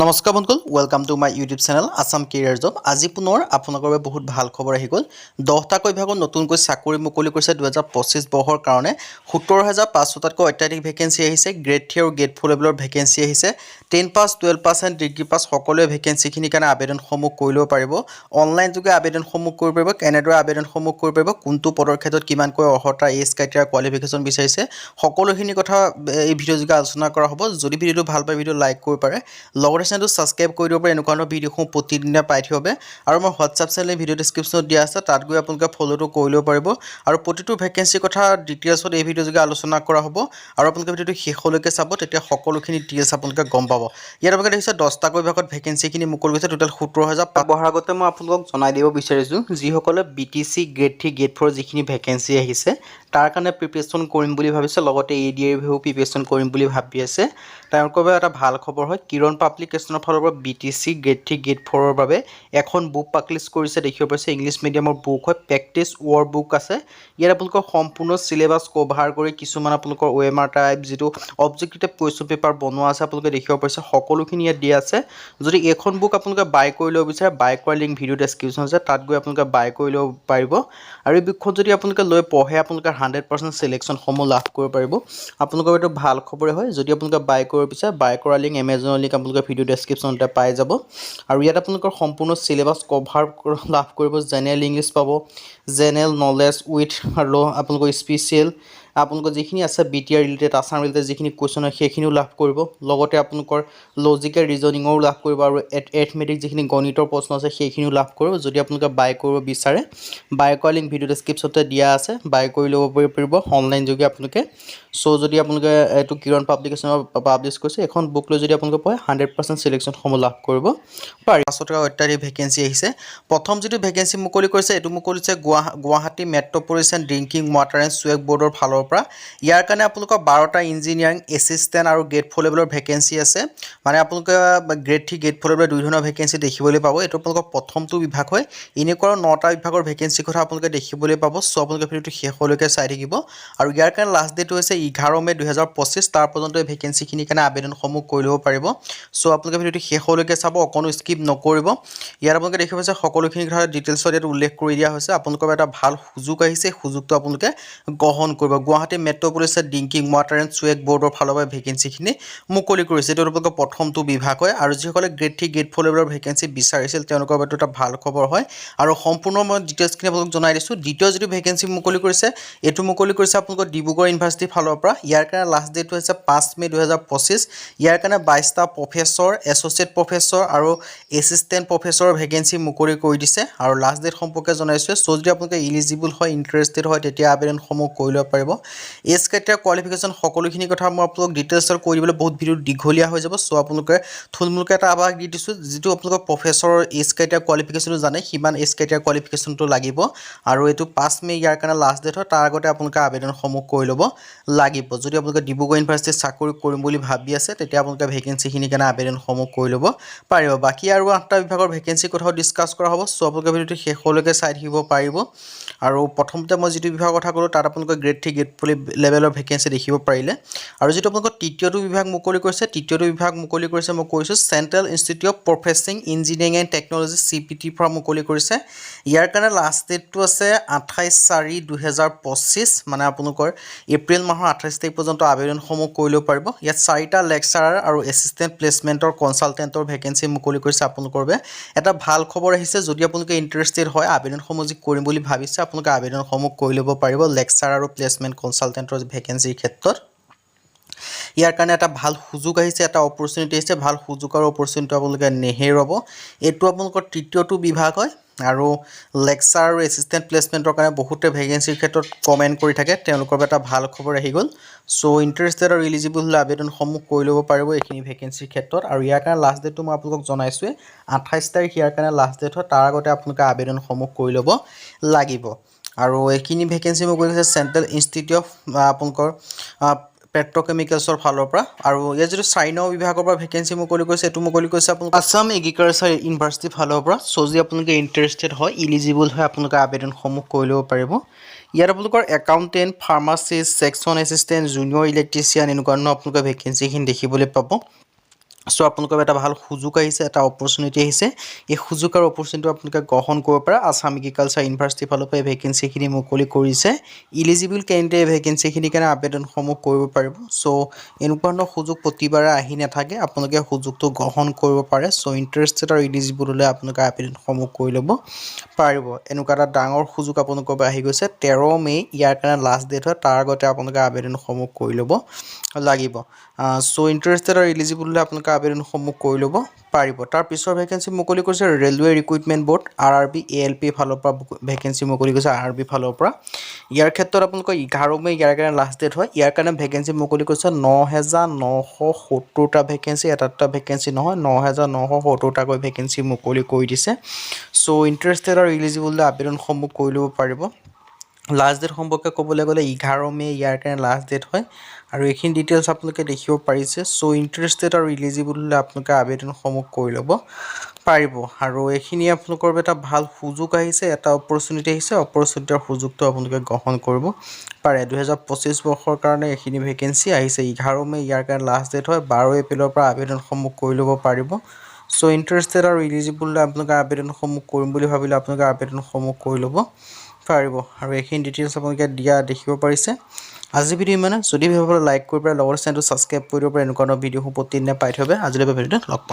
নমস্কাৰ বন্ধুসকল, welcome to my YouTube channel Assam Career Job। আজি পুনৰ আপোনালোকৰ বাবে বহুত ভাল খবৰ আহি গ'ল। 10টাকৈ বিভাগত নতুনকৈ চাকৰি মুকলি কৰিছে 2025 বৰ্ষৰ কাৰণে। 17,500টাতকৈ অত্যাধিক ভেকেঞ্চি আহিছে। গ্ৰেড 3 আৰু গ্ৰেড 4 লেভেলৰ ভেকেঞ্চি আহিছে। 10 pass, 12 pass and degree pass সকলোৱে ভেকেঞ্চিখিনিৰ কাৰণে আবেদনসমূহ কৰি ল'ব পাৰিব। অনলাইন যোগে আবেদনসমূহ কৰিব পাৰিব। কেনেদৰে আবেদনসমূহ কৰিব পাৰিব, কোনটো পদৰ ক্ষেত্ৰত কিমানকৈ অৰ্হতা, এজ ক্ৰাইটেৰিয়া, কোৱালিফিকেশ্যন বিচাৰিছে, সকলোখিনি কথা এই ভিডিঅ' যোগে আলোচনা কৰা হ'ব। যদি ভিডিঅ'টো ভাল পায়, ভিডিঅ' লাইক কৰিব পাৰে, লগতে চেনেলটো ছাবস্ক্ৰাইব কৰি দিব পাৰে এনেকুৱা ধৰণৰ ভিডিঅ'সমূহ প্ৰতিদিনে পাই থাকিব বাবে। আৰু মোৰ হোৱাটছআপ চেনেল ভিডিঅ' ডিছক্ৰিপশ্যনত দিয়া আছে, তাত গৈ আপোনালোকে ফ'ল'টো কৰি ল'ব পাৰিব। আৰু প্ৰতিটো ভেকেঞ্চিৰ কথা ডিটেইলছত এই ভিডিঅ' যোগে আলোচনা কৰা হ'ব আৰু আপোনালোকে ভিডিঅ'টো শেষলৈকে চাব, তেতিয়া সকলোখিনি ডিটেইলছ আপোনালোকে গম পাব। ইয়াত আপোনালোকে দেখিছে 10টাকৈ বিভাগত ভেকেঞ্চিখিনি মুকলি কৰিছে, টোটেল 17,000। বঢ়াৰ আগতে মই আপোনালোকক জনাই দিব বিচাৰিছোঁ, যিসকলে BTC grade 3, grade 4 যিখিনি ভেকেঞ্চি আহিছে তাৰ কাৰণে প্ৰিপেৰেশ্যন কৰিম বুলি ভাবিছে, লগতে এ ডি আৰ ইও প্ৰিপেৰেশ্যন কৰিম বুলি ভাবি আছে, তেওঁলোকৰ বাবে এটা ভাল খবৰ হয়। কিৰণ পাব্লিকেশ্যনৰ ফালৰ পৰা BTC grade 3, grade 4ৰ বাবে এখন বুক পাব্লিছ কৰিছে। দেখিব পাৰিছে, ইংলিছ মিডিয়ামৰ বুক হয়, প্ৰেক্টিছ ৱৰ্ক বুক আছে। ইয়াত আপোনালোকৰ সম্পূৰ্ণ চিলেবাছ কভাৰ কৰি কিছুমান আপোনালোকৰ OMR type, যিটো অবজেক্টিভ টাইপ কুৱেশ্যন পেপাৰ বনোৱা আছে, আপোনালোকে দেখিব পাৰিছে, সকলোখিনি ইয়াত দিয়া আছে। যদি এইখন বুক আপোনালোকে বাই কৰি ল'ব বিচাৰে, বাই কৰা লিংক ভিডিঅ' ডেছক্ৰিপশ্যন আছে, তাত গৈ আপোনালোকে বাই কৰি ল'ব পাৰিব। আৰু এই বুকখন যদি আপোনালোকে লৈ পঢ়ে, আপোনালোকে 100% চিলেকশ্যনসমূহ লাভ কৰিব পাৰিব। আপোনালোকৰ এইটো ভাল খবৰে হয়। যদি আপোনালোকে বাই কৰিব বিচাৰে, বাই কৰা লিংক, এমেজনৰ লিংক আপোনালোকে ভিডিঅ' ডেছক্ৰিপশ্যনতে পাই যাব। আৰু ইয়াত আপোনালোকৰ সম্পূৰ্ণ চিলেবাছ কভাৰ লাভ কৰিব। জেনেৰেল ইংলিছ পাব, জেনেৰেল নলেজ উইথ আৰু আপোনালোকৰ স্পেচিয়েল আপোনালোকৰ যিখিনি আছে BTR related, Assam related যিখিনি কুৱেশ্যন হয়, সেইখিনিও লাভ কৰিব। লগতে আপোনালোকৰ লজিকেল ৰিজনিঙৰো লাভ কৰিব আৰু এথমেটিক যিখিনি গণিতৰ প্ৰশ্ন আছে, সেইখিনিও লাভ কৰিব। যদি আপোনালোকে বাই কৰিব বিচাৰে, বাই কৰা লিংক ভিডিঅ' ডেছক্ৰিপশ্যনতে দিয়া আছে, বাই কৰি ল'ব পাৰিব অনলাইন যোগে আপোনালোকে। চ' যদি আপোনালোকে এইটো কিৰণ পাব্লিকেশ্যনৰ পাব্লিছ কৰিছে, এখন বুক লৈ যদি আপোনালোকে পঢ়ে, 100% চিলেকশ্যনসমূহ লাভ কৰিব পাৰি। 500 টকা অত্যাধিক ভেকেঞ্চি আহিছে। প্ৰথম যিটো ভেকেঞ্চি মুকলি কৰিছে, এইটো মুকলি কৰিছে Guwahati Metropolitan Drinking Water and Sewerage বৰ্ডৰ ফালৰ পৰা। ইয়াৰ কাৰণে আপোনালোকৰ 12টা ইঞ্জিনিয়াৰিং এছিষ্টেণ্ট আৰু গ্ৰেড 4 লেভেলৰ ভেকেঞ্চি আছে। মানে আপোনালোকে গ্ৰেড 3, গ্ৰেড 4 লেভেলৰ দুই ধৰণৰ ভেকেঞ্চি দেখিবলৈ পাব। এইটো আপোনালোকৰ প্ৰথমটো বিভাগ হয়। এনেকুৱা আৰু নটা বিভাগৰ ভেকেঞ্চিৰ কথা আপোনালোকে দেখিবলৈ পাব। চ' আপোনালোকে ভিডিঅ'টো শেষলৈকে চাই থাকিব। আৰু ইয়াৰ কাৰণে লাষ্ট ডেট হৈছে 11 মে' 2025। তাৰ পৰ্যন্ত এই ভেকেঞ্চিখিনিৰ কাৰণে আবেদনসমূহ কৰি ল'ব পাৰিব। চ' আপোনালোকে ভিডিঅ'টো শেষলৈকে চাব, অকণো স্কিপ নকৰিব। ইয়াত আপোনালোকে দেখিব পাইছে, সকলোখিনি কথা ডিটেইলছত ইয়াত উল্লেখ কৰি দিয়া হৈছে। আপোনালোকৰ বাবে এটা ভাল সুযোগ আহিছে, এই সুযোগটো আপোনালোকে গ্ৰহণ কৰিব। Guwahati Metropolitan Drinking Water and Sewerage বৰ্ডৰ ফালৰ পৰা ভেকেঞ্চিখিনি মুকলি কৰিছে। এইটো আপোনালোকৰ প্ৰথমটো বিভাগ হয়। আৰু যিসকলে গ্ৰেড 3, গ্ৰেড 4 লেভেলৰ ভেকেঞ্চি বিচাৰিছিল, তেওঁলোকৰ বাবে এটা ভাল খবৰ হয়। আৰু সম্পূৰ্ণ মই ডিটেইলছখিনি আপোনালোকক জনাই দিছোঁ। দ্বিতীয় যিটো ভেকেঞ্চি মুকলি কৰিছে, এইটো মুকলি কৰিছে আপোনালোকৰ ডিব্ৰুগড় ইউনিভাৰ্চিটিৰ ফালৰ পৰা। ইয়াৰ কাৰণে লাষ্ট ডেটটো হৈছে 5 মে' 2025। ইয়াৰ কাৰণে 22টা প্ৰফেচৰ, এছ'চিয়েট প্ৰফেচৰ আৰু এছিষ্টেণ্ট প্ৰফেচৰৰ ভেকেঞ্চি মুকলি কৰি দিছে আৰু লাষ্ট ডেট সম্পৰ্কে জনাইছোঁ। চ' যদি আপোনালোকে ইলিজিবল হয়, ইণ্টাৰেষ্টেড হয়, তেতিয়া আবেদনসমূহ কৰি ল'ব পাৰিব। এজ ক্ৰাইটেৰিয়া, কোৱালিফিকেশ্যন সকলোখিনি কথা মই আপোনালোক ডিটেইলছত কৈ দিবলৈ বহুত ভিডিঅ' দীঘলীয়া হৈ যাব। চ' আপোনালোকে থুলমূলকৈ এটা আভাস দি দিছোঁ। যিটো আপোনালোকৰ প্ৰফেচৰৰ এজ ক্ৰাইটেৰিয়া, কোৱালিফিকেশ্যনটো জানে, সিমান এজ ক্ৰাইটেৰিয়া, কোৱালিফিকেশ্যনটো লাগিব। আৰু এইটো 5 মে' ইয়াৰ কাৰণে লাষ্ট ডেট হয়, তাৰ আগতে আপোনালোকে আবেদনসমূহ কৰি ল'ব লাগিব। যদি আপোনালোকে ডিব্ৰুগড় ইউনিভাৰ্চিটিত চাকৰি কৰিম বুলি ভাবি আছে, তেতিয়া আপোনালোকে ভেকেঞ্চিখিনিৰ কাৰণে আবেদনসমূহ কৰি ল'ব পাৰিব। বাকী আৰু আঠটা বিভাগৰ ভেকেঞ্চিৰ কথাও ডিছকাছ কৰা হ'ব। চ' আপোনালোকে ভিডিঅ'টো শেষলৈকে চাই থাকিব পাৰিব। আৰু প্ৰথমতে মই যিটো বিভাগৰ কথা ক'লোঁ, তাত আপোনালোকে গ্ৰেড 3, গ্ৰেড 4 লেভেলৰ ভেকেঞ্চি দেখিব পাৰিলে। আৰু যিটো আপোনালোকৰ তৃতীয়টো বিভাগ মুকলি কৰিছে, তৃতীয়টো বিভাগ মুকলি কৰিছে, মই কৈছোঁ, Central Institute of Processing Engineering and Technology, চিপিটিৰ পৰা মুকলি কৰিছে। ইয়াৰ কাৰণে লাষ্ট ডেটটো আছে 28/4/2025, মানে আপোনালোকৰ এপ্ৰিল মাহৰ 28 তাৰিখ পৰ্যন্ত আবেদনসমূহ কৰি ল'ব পাৰিব। ইয়াত চাৰিটা লেকচাৰাৰ আৰু এছিষ্টেণ্ট প্লেচমেণ্টৰ কনচালটেণ্টৰ ভেকেঞ্চি মুকলি কৰিছে। আপোনালোকৰ বাবে এটা ভাল খবৰ আহিছে। যদি আপোনালোকে ইণ্টাৰেষ্টেড হয়, আবেদনসমূহ যি কৰিম বুলি ভাবিছে, আপোনালোকে আবেদনসমূহ কৰি ল'ব পাৰিব লেকচাৰ আৰু প্লেচমেণ্ট কনচালটেণ্টৰ ভেকেঞ্চিৰ ক্ষেত্ৰত। ইয়াৰ কাৰণে এটা ভাল সুযোগ আহিছে, এটা অপৰচুনিটি আহিছে। ভাল সুযোগ আৰু অপৰচুনিটি আপোনালোকে নেহেৰুৱাব। এইটো আপোনালোকৰ তৃতীয়টো বিভাগ হয়। আৰু লেকচাৰ আৰু এছিষ্টেণ্ট প্লেচমেণ্টৰ কাৰণে বহুতে ভেকেঞ্চিৰ ক্ষেত্ৰত কমেণ্ট কৰি থাকে, তেওঁলোকৰ বাবে এটা ভাল খবৰ আহি গ'ল। চ' ইণ্টাৰেষ্টেড আৰু ইলিজিবল হ'লে আবেদনসমূহ কৰি ল'ব পাৰিব এইখিনি ভেকেঞ্চিৰ ক্ষেত্ৰত। আৰু ইয়াৰ কাৰণে লাষ্ট ডেটটো মই আপোনালোকক জনাইছোঁৱেই, 28 তাৰিখ ইয়াৰ কাৰণে লাষ্ট ডেট হয়, তাৰ আগতে আপোনালোকে আবেদনসমূহ কৰি ল'ব লাগিব। আৰু এইখিনি ভেকেঞ্চি মই কৈ দিছোঁ চেণ্ট্ৰেল ইনষ্টিটিউট অফ আপোনালোকৰ পেট্ৰকেমিকেলছৰ ফালৰ পৰা। আৰু ইয়াত যিটো চাৰি নং বিভাগৰ পৰা ভেকেঞ্চি মুকলি কৰিছে, এইটো মুকলি কৰিছে আপোনালোকৰ আছাম এগ্ৰিকালচাৰ ইউনিভাৰ্চিটিৰ ফালৰ পৰা। চ' যদি আপোনালোকে ইণ্টাৰেষ্টেড হয়, ইলিজিবল হয়, আপোনালোকে আবেদনসমূহ কৰি ল'ব পাৰিব। ইয়াত আপোনালোকৰ accountant, pharmacist, section assistant, junior electrician এনেকুৱা ধৰণৰ আপোনালোকে ভেকেঞ্চিখিনি দেখিবলৈ পাব। চ' আপোনালোকৰ এটা ভাল সুযোগ আহিছে, এটা অপৰচুনিটি আহিছে। এই সুযোগ আৰু অপৰচুনিটিটো আপোনালোকে গ্ৰহণ কৰিব পাৰে। আছাম এগ্ৰিকালচাৰ ইউনিভাৰ্চিটিৰ ফালৰ পৰা এই ভেকেঞ্চিখিনি মুকলি কৰিছে। ইলিজিবল কেণ্ডিডেট এই ভেকেঞ্চিখিনিৰ কাৰণে আবেদনসমূহ কৰিব পাৰিব। চ' এনেকুৱা ধৰণৰ সুযোগ প্ৰতিবাৰে আহি নাথাকে। আপোনালোকে সুযোগটো গ্ৰহণ কৰিব পাৰে। চ' ইণ্টাৰেষ্টেড আৰু ইলিজিবল হ'লে আপোনালোকে আবেদনসমূহ কৰি ল'ব পাৰিব। এনেকুৱা এটা ডাঙৰ সুযোগ আপোনালোকৰ বাবে আহি গৈছে। 13 মে' ইয়াৰ কাৰণে লাষ্ট ডেট হয়। তাৰ আগতে আপোনালোকে আবেদনসমূহ কৰি ল'ব লাগিব। চ' ইণ্টাৰেষ্টেড আৰু ইলিজিবল হ'লে আপোনালোকে আবেদনসমূহ কৰি ল'ব পাৰিব। তাৰ পিছৰ ভেকেঞ্চি মুকলি কৰিছে railway recruitment board, RRB, ALP ফালৰ পৰা ভেকেঞ্চি মুকলি কৰিছে। আৰ আৰ বি ফালৰ পৰা ইয়াৰ ক্ষেত্ৰত আপোনালোকৰ 11 মে' ইয়াৰ কাৰণে লাষ্ট ডেট হয়। ইয়াৰ কাৰণে ভেকেঞ্চি মুকলি কৰিছে 9970টা ভেকেঞ্চি। এটা দুটা ভেকেঞ্চি নহয়, 9970টাকৈ ভেকেঞ্চি মুকলি কৰি দিছে। চ' ইণ্টাৰেষ্টেড আৰু ইলিজিবল আবেদনসমূহ কৰি ল'ব পাৰিব। লাষ্ট ডেট সম্পৰ্কে ক'বলৈ গ'লে 11 মে' ইয়াৰ কাৰণে লাষ্ট ডেট হয় আৰু এইখিনি ডিটেইলছ আপোনালোকে দেখিব পাৰিছে। চ' ইণ্টাৰেষ্টেড আৰু ইলিজিবল হ'লে আপোনালোকে আবেদনসমূহ কৰি ল'ব পাৰিব। আৰু এইখিনি আপোনালোকৰ বাবে এটা ভাল সুযোগ আহিছে, এটা অপৰচুনিটি আহিছে। অপৰচুনিটিৰ সুযোগটো আপোনালোকে গ্ৰহণ কৰিব পাৰে। 2025 বৰ্ষৰ কাৰণে এইখিনি ভেকেঞ্চি আহিছে। 11 মে' ইয়াৰ কাৰণে লাষ্ট ডেট হয়। 12 এপ্ৰিলৰ পৰা আবেদনসমূহ কৰি ল'ব পাৰিব। চ' ইণ্টাৰেষ্টেড আৰু ইলিজিবল আপোনালোকে আবেদনসমূহ কৰিম বুলি ভাবিলে আপোনালোকে আবেদনসমূহ কৰি ল'ব পাৰিব আৰু এইখিনি ডিটেইলছ আপোনালোকে দিয়া দেখিব পাৰিছে। আজি ভিডিঅ' ইমানে। যদি ভাবে লাইক কৰি পেলাই লগতে চেনেলটো ছাবস্ক্ৰাইব কৰি দিব পাৰে। এনেকুৱা ধৰণৰ ভিডিঅ'সমূহ প্ৰতিদিনে পাই থাকিব। আজিলৈ ভিডিঅ'ত লগ পাম।